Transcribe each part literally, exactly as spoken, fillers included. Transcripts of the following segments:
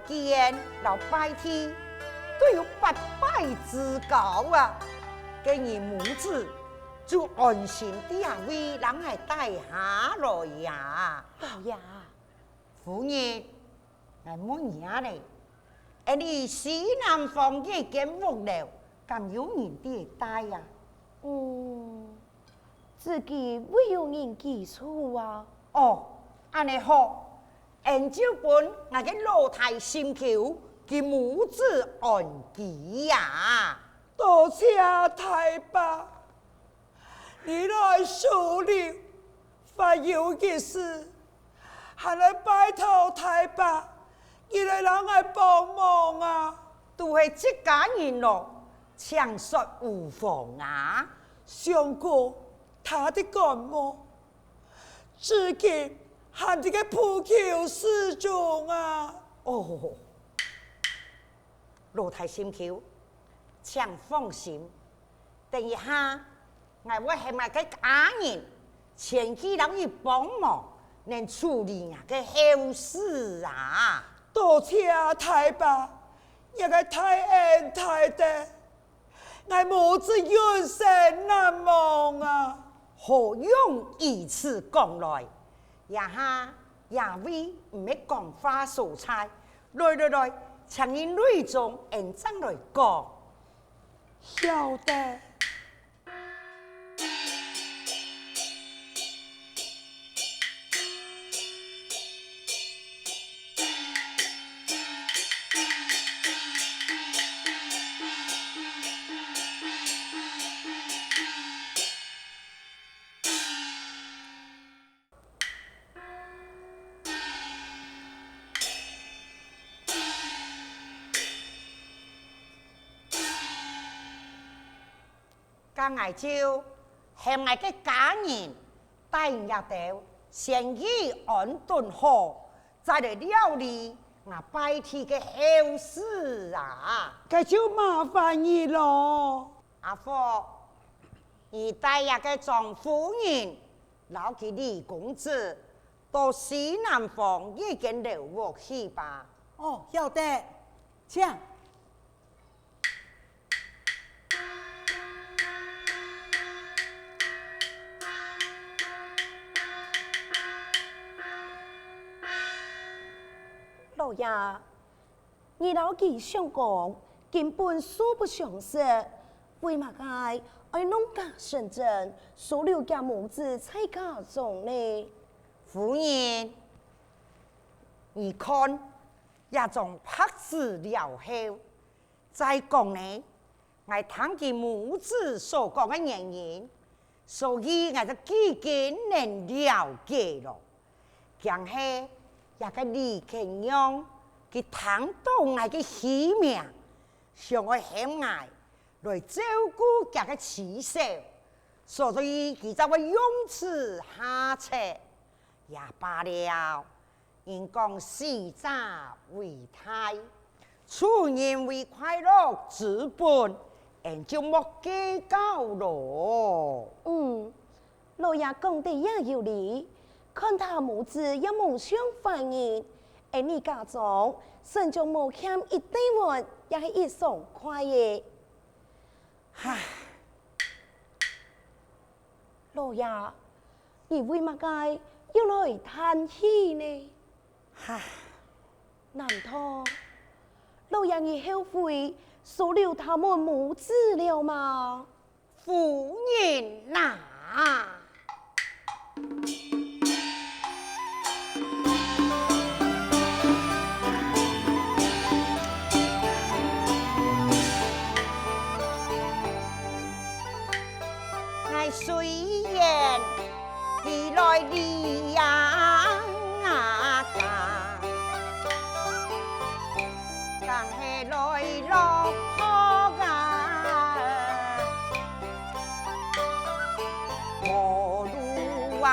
既然摎拜地都有八拜之高啊，該你母子就安心在這位摎𠊎戴下來呀。老爺，夫人，𠊎問你啊咧，恁樣西南方這間屋樓，敢有人在戴呀？嗯，至今未有人居住啊。哦，恁樣好， 𫣆就分𠊎个老弟心臼佢母子安居啊。多謝大伯，你來收留，還有一事，還來拜託大伯，你來摎𠊎幫忙啊。都係自家人咯，請說無妨啊。相公，他的感冒， 至今還在該補救室中啊。哦，老弟心臼，請放心，等一下，𠊎會喊𠊎个家人前去摎你幫忙，能處理若个後事啊。多謝大伯，若个大恩大德， 𠊎母子永生難忘啊！何用如此講來？這下這位毋係講話所在，來來來，請你內中𫣆正來講。曉得。 該𠊎就喊𠊎个家人帶你兜先去安頓好，再來料理𠊎拜地个後事啊。該就麻煩你咯。阿福，你帶這个張夫人，摎佢李公子，到西南方一間樓屋去吧。哦，曉得。請。 老爺，你摎佢相公根本素不相識，為麼个愛弄假成真，收留厥母子在家中呢？夫人，你看，這張白紙了後，再講呢， 𠊎聽佢母子所講个原因，所以𠊎就既經能了解咯。驚係這个李乾娘，佢聽到𠊎个虛名，想愛喊𠊎來照顧厥个妻小，所以佢正會用此下策。也罷了， 人講死者為大，助人為快樂之本，𫣆就莫計較咯。嗯，老爺講得也有理，看他母子也無像壞人，𫣆俚家中，算做無欠一垤碗，也係一爽快个。唉， 老爺，你為麼个又來嘆氣呢？唉，難道，老爺你後悔收留他們母子了嗎？夫人啊！ 𠊎雖然佢來離鄉啊家，但係來落學啊，無路啊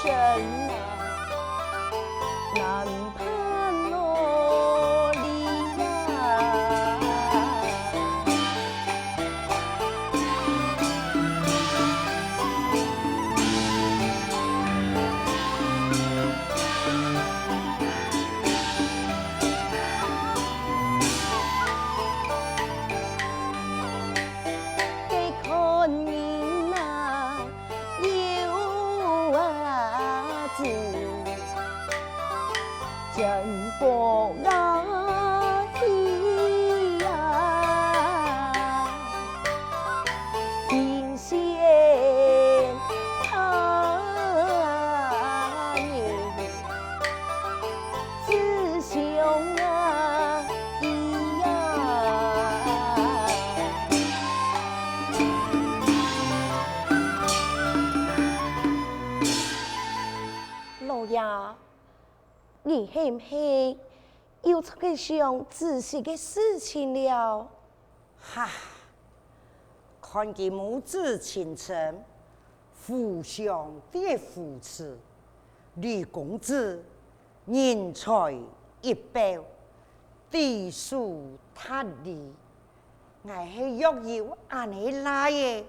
人啊，难盼落里啊。该看人啊， 有啊子，真不雅气呀，神仙啊，你 子相啊，咿呀。老爺，你係毋係又在該想子時个事情了？ 哈，看佢母子情深，互相个扶持，呂公子人才一表，知書達理。𠊎係若有恁呢倈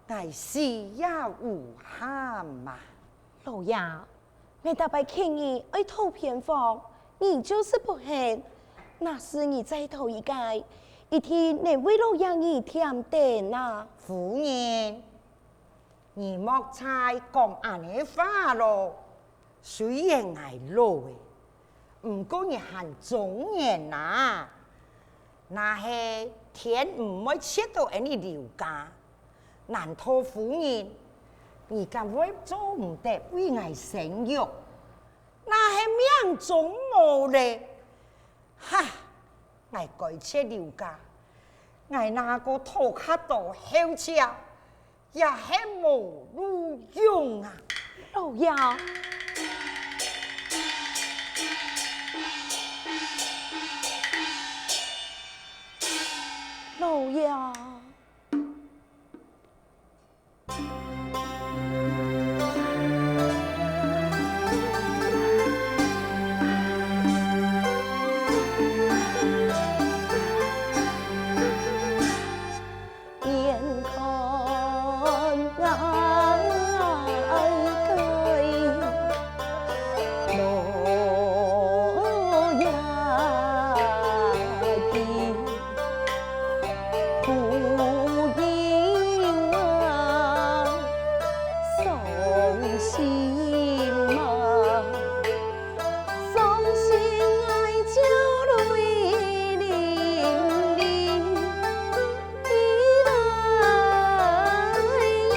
仔，𠊎死也無憾啊！老爺， 𠊎逐擺勸你愛討偏房，你就是不肯。若係你再討一個，一定能為老爺你添燈啊！夫人，你莫再講恁呢話囉。雖然𠊎老了，毋過你還中年啊！ 若係天毋會切到𠊎俚劉家，難道夫人，你敢會做毋得為𠊎生育？若係命中無了，哈！𠊎該切劉家，𠊎拿過討較多後妻， 也係無路用啊！老爺，老爺。 眼看𠊎个老爺的，不由啊，傷心啊。 伤心哀叫泪淋淋地来哟。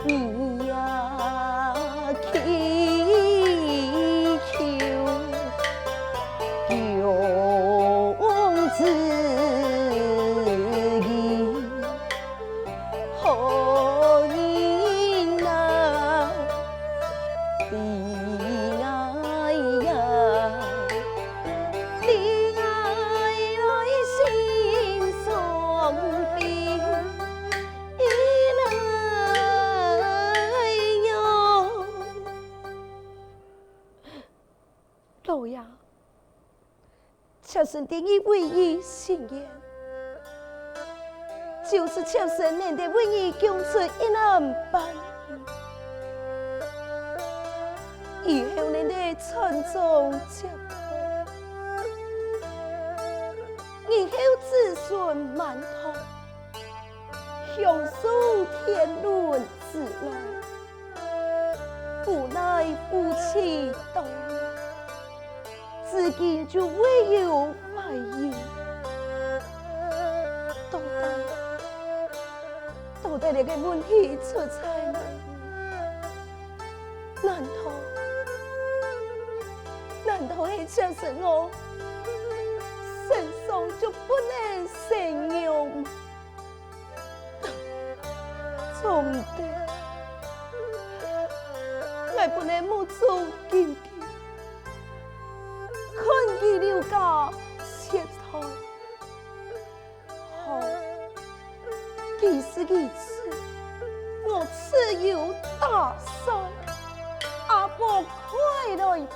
你呀，祈求公子意，好人啊，你哀呀，你哀来心伤悲。 一来哟。老爷，妾身对你唯一心愿，就是妾身能得为你供出一男半女，以后能得传宗接代，日后子孙满堂， 享受天伦之乐，无奈夫妻到老，至今就未有怀孕。到底，到底这个问题出在哪里？难道，难道是就是我身上就不能生育吗？ 做毋得，𠊎本来目中金金，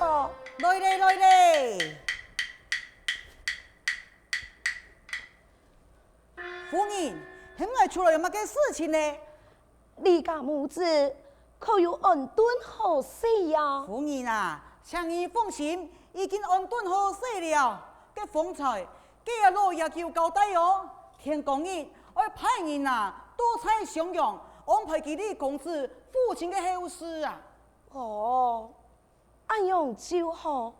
來咧，來咧！夫人，喊𠊎出來有麼个事情呢？你家母子可有安頓好勢呀？夫人啊，請你放心，已經安頓好勢了。該方才，該阿老爺就交代哦，天光日愛派人啊，到在襄陽安排佢理公子父親个後事啊。哦， 恁樣就好。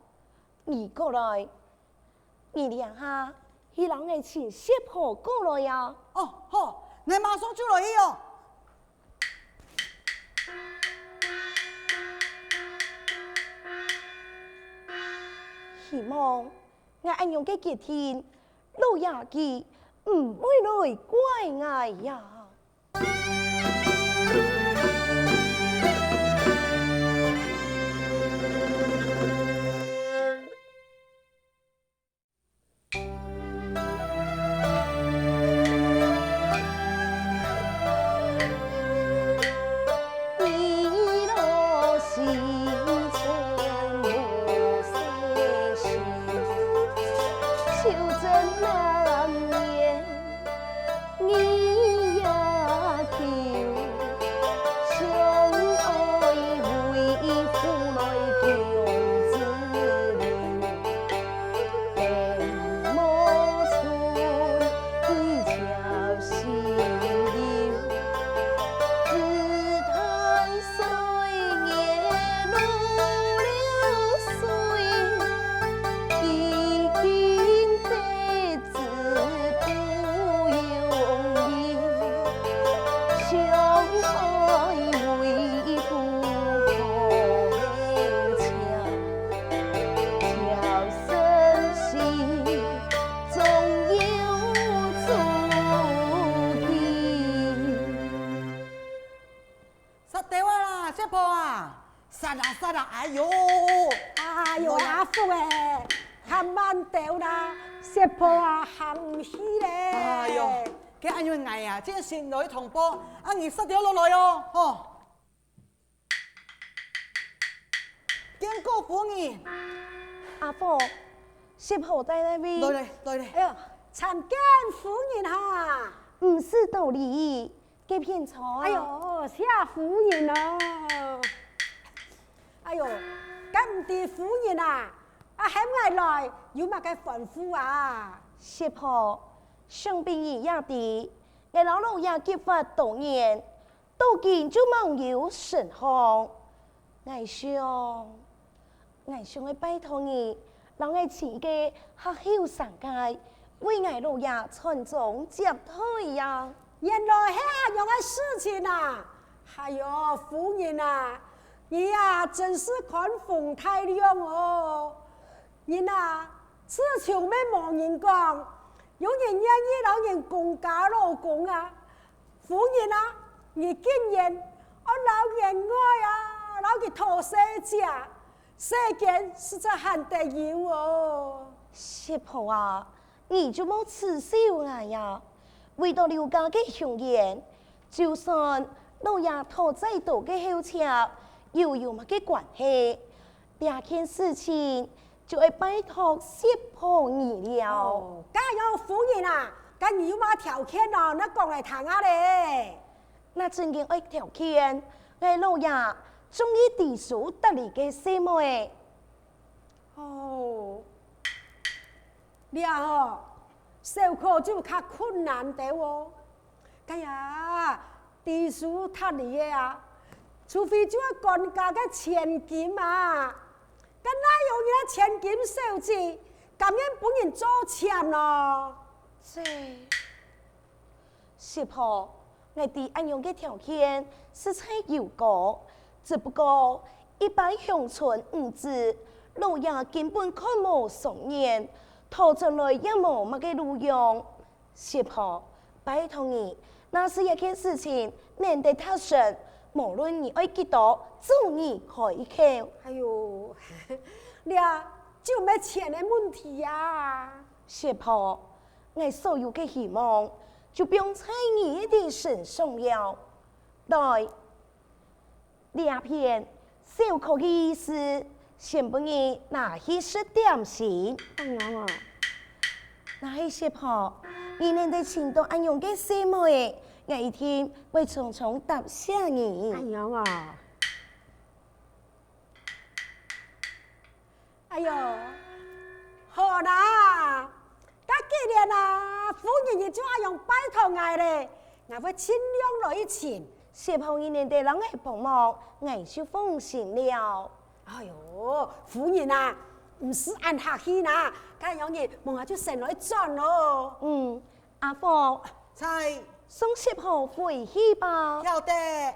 你過來，你這下去摎𠊎尋薛婆過來啊！哦，好，𠊎馬上就來去哦。希望𠊎恁樣个決定，老爺佢毋會來怪𠊎呀。 煞兜啊啦，薛婆啊！煞啊，煞啊，哎喲！哎喲，阿福欸，還慢兜啦，薛婆啊，行毋去咧。哎喲，該恁樣𠊎啊，正先來通報，啊你煞兜落來哦，吼。見過夫人。阿福，薛婆在哪位？來咧，來咧。哎喲，參見夫人哈。毋使多禮， 該片坐啊。哎喲，謝夫人哦。哎喲，該毋知夫人啊，啊喊𠊎來，有麼个吩咐啊？薛婆，想必你也知，𠊎摎老爺結發多年，到今就吂有成行。 𠊎想，𠊎想愛拜託你，摎𠊎尋一個較後生个，為𠊎老爺傳宗接代呀。原來係恁樣个事情啊！哎喲，夫人啊，你啊，真係寬宏大量哦！人啊，自從乜無人講，有人願意摎人公家老公啊， 夫人啊，你竟然愛摎員外啊，摎佢討細姐，世間實在還得有哦。薛婆啊，你就莫恥笑𠊎呀！為著劉家个香煙，就算老爺討再多个後妾，又有麼个關係？這件事情 就愛拜託薛婆你了。哦，該樣夫人啊，該你有麼條件哦？你講來聽下咧。若真經愛條件，𠊎老爺中意知書達理个細妹。哦，這哦，小可就較困難兜哦。 該呀，知書達理个啊，除非就係官家个千金啊。該哪有人千金小姐，甘願分人做妾呢？這，薛婆，𠊎知恁樣个條件實在有高，只不過一般鄉村女子，老爺根本看無上眼，討轉來也無麼个路用。 薛婆，拜託你，若係這件事情能得達成，無論你愛幾多，總你開口。哎喲，這就毋係錢个問題啊。薛婆，𠊎所有个希望，就放在你个身上了。來， 這片小可个意思，先分你拿去食點心。恁樣啊？若係食好，你能得尋到恁樣个細妹仔，𠊎一定會重重答謝你。恁樣啊？哎喲，好啦， 該既然啊，夫人你就恁樣拜託𠊎咧，𠊎會盡量來尋。小朋友你等得摎𠊎幫忙，𠊎就放心了。哎喲，夫人啊，毋使恁客氣啦，該樣仔，望下就先來轉囉。嗯，阿鳳，在。送小朋友回去吧。曉得。哎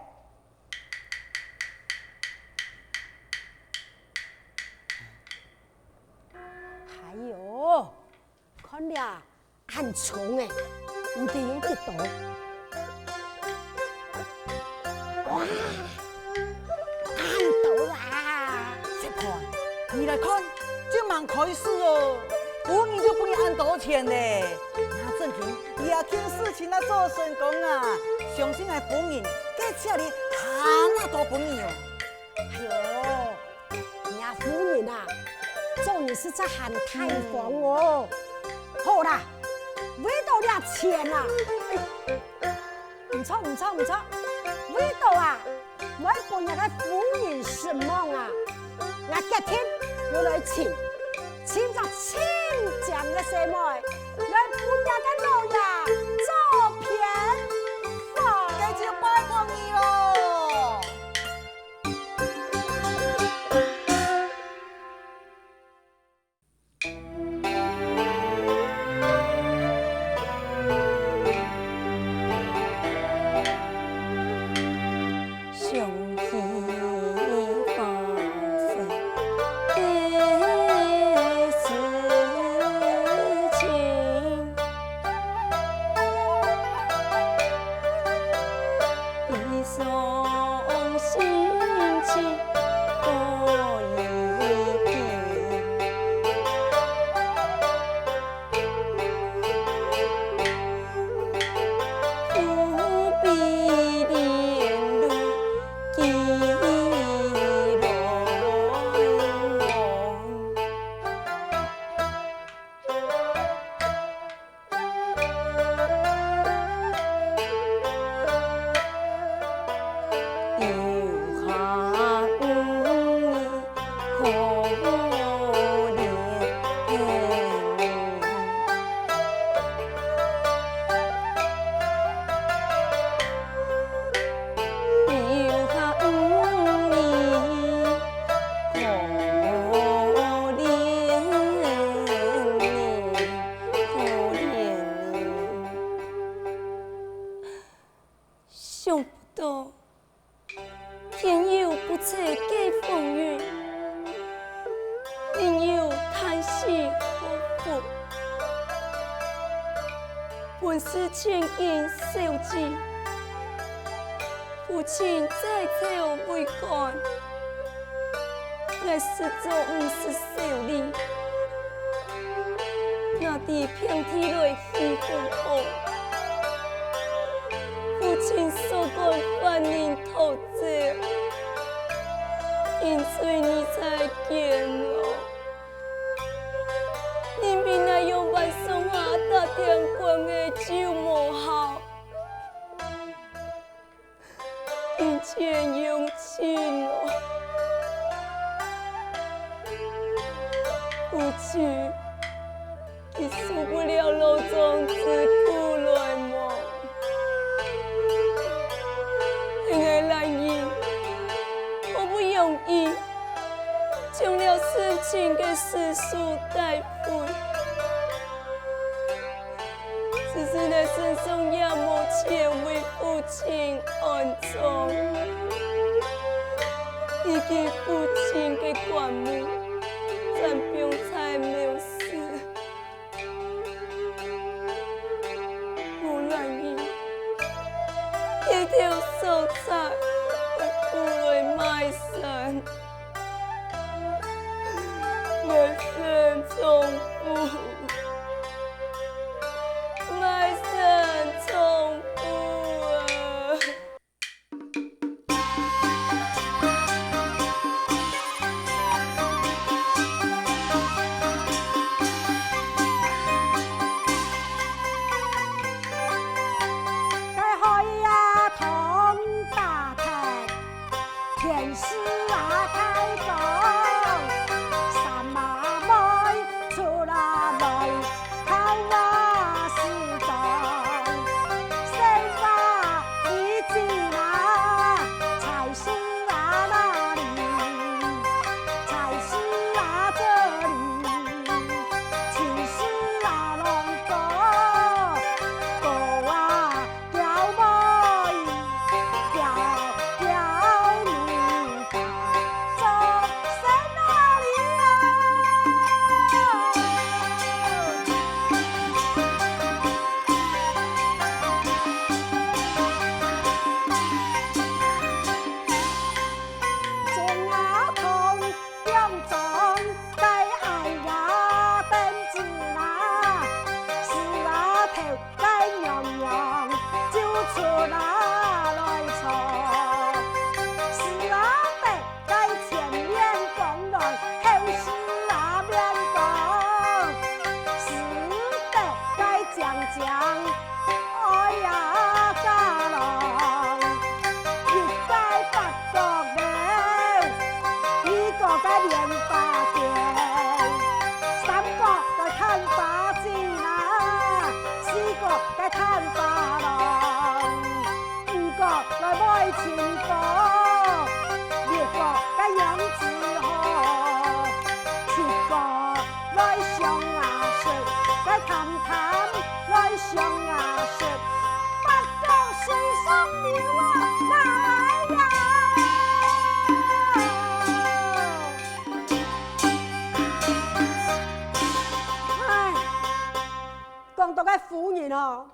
喲， 看這恁重欸，毋知有幾多？哇，恁多啊！小潘，你來看，正吂開始哦，夫人就分你恁多錢呢。那正經，這件事情啊做成功啊，相信𠊎夫人，該這裡還較多分你哦。哎喲， 若夫人啊，做人實在還大方哦。好啦，為著這錢啊，毋著，毋著，毋著，為著啊，毋愛分若个夫人失望啊，𠊎決定愛來尋，尋隻盡靚个細妹，來分若个老爺做偏房。該就拜託你囉。 想不到，天有不測个風雲，人有旦夕禍福。本是千金小姐， 父親在朝為官，𠊎實在毋識愁慮，哪知平地來起風波，父親所講犯人逃走，因罪你在監牢，人比𠊎用萬上下打天官个就無效。 人前用情哦。父親，你受不了老張之苦來麼？係𠊎懶人，好不容易將了申請个時數帶回。 只是𠊎身上也無錢為父親安葬，以及父親个棺木，暫放在廟寺。無論你，一條手指，會付來賣身。 賣身充飢，賣身充飢啊！哦，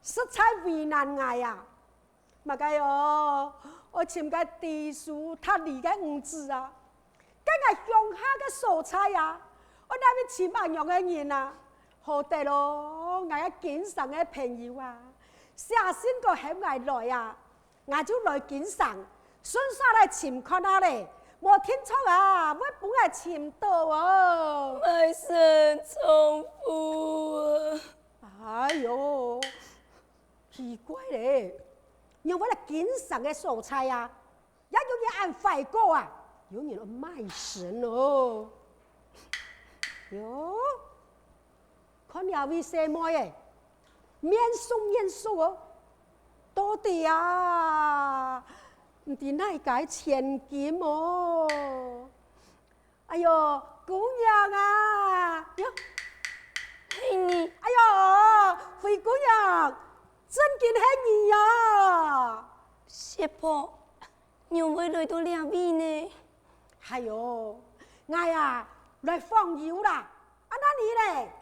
實在為難𠊎啊！麼个哦，愛尋个知書達理个女子啊，該𠊎鄉下个所在啊，愛哪位尋恁樣个人啊？好得咯，𠊎个經商个朋友啊，寫信過喊𠊎來啊，𠊎就來經商，順續來尋看下咧，無定著啊，會分𠊎尋著哦。賣身丈夫啊！哎喲，奇怪咧，仰會來經商个所在啊，也有人恁壞過啊，有人愛賣身哦。喲，看這位細妹仔，面熟面熟哦，到底啊，毋知哪个千金哦？哎喲，姑娘啊，喲，係你。哎喲，灰姑娘，真經係你哦！薛婆，仰會來到這位呢？哎喲，𠊎啊，來訪友啦，啊，該你咧？